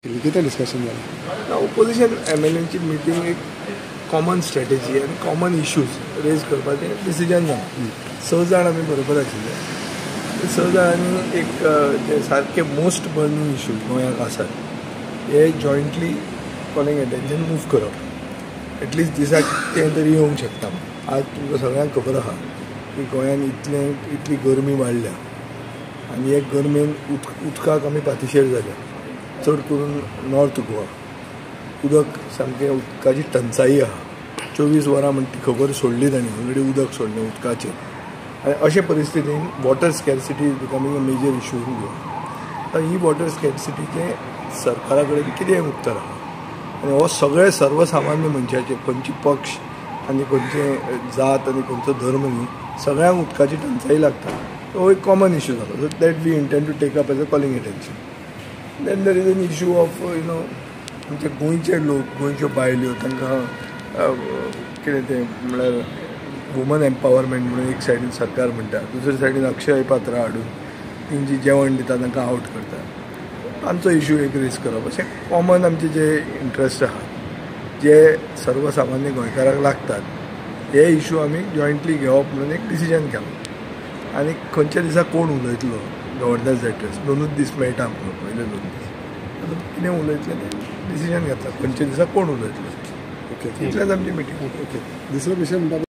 कितें डिस्कशन जालें? Opposition एमएलएची meeting एक कॉमन स्ट्रॅटेजी आनी कॉमन इश्यूज रेज करपाचें डिसिजन जालें. 6 जाण आमी बरोबर आशिल्ले. 6 जाणांनी एक जे सारके मोस्ट बर्निंग इश्यूज गोंयाक आसात हे जॉयंटली कॉलिंग एटेन्शन मूव करप, एटलिस्ट दिसाक तें तरी येवंक शकता. आज तुमकां सगळ्यांक खबर आसा की गोंयान इतली गरमी वाडल्या आनी हे गरमेन उदकाक आमी पातिशेर जाल्या. चड करून नॉर्थ गोवा उदक सामकें उदकाची टंचाई आसा. 24 वरां म्हण ती खबर सोडली तांणी, ऑलरेडी उदक सोडलें उदकाचेर. आनी अशे परिस्थितीन water scarcity is becoming a major issue in Goa. आतां ही वॉटर स्कॅर्सिटीचें सरकारा कडेन कितें उत्तर आसा आनी हो सगळे सर्वसामान्य मनशाचे, खंयची पक्ष आनी खंयचे जात आनी खंयचो धर्म न्ही, सगळ्यांक उदकाची टंचाई लागता. हो एक कॉमन इशू जालो. So that we intend to take up as a calling attention. Then there is an issue of you know आमचे गोंयचे लोक, गोंयच्यो बायल्यो, तांकां कितें तें म्हणल्यार वुमन एम्पावरमेंट म्हणून एक सायडीन सरकार म्हणटा, दुसरे सायडीन अक्षय पात्र हाडून तेंची जेवण दिता तांकां आवट करता. तांचो इशू एक रेज करप. अशें कॉमन आमचे जे इंट्रस्ट आहा जे सर्वसामान्य गोंयकारांक लागतात हे इशू आमी जॉयंटली घेवप म्हणून एक डिसिजन केलो. आनी खंयच्या दिसा कोण उलयतलो गव्हर्नर्स एड्रेस, 2 दीस मेळटा आमकां, पयले 2 दीस आतां कितें उलयतलें तें डिसिजन घेतला, खंयच्या दिसा कोण उलयतलो. ओके, इतलेंच आमची मिटींग. ओके, दुसरो विशय म्हणटा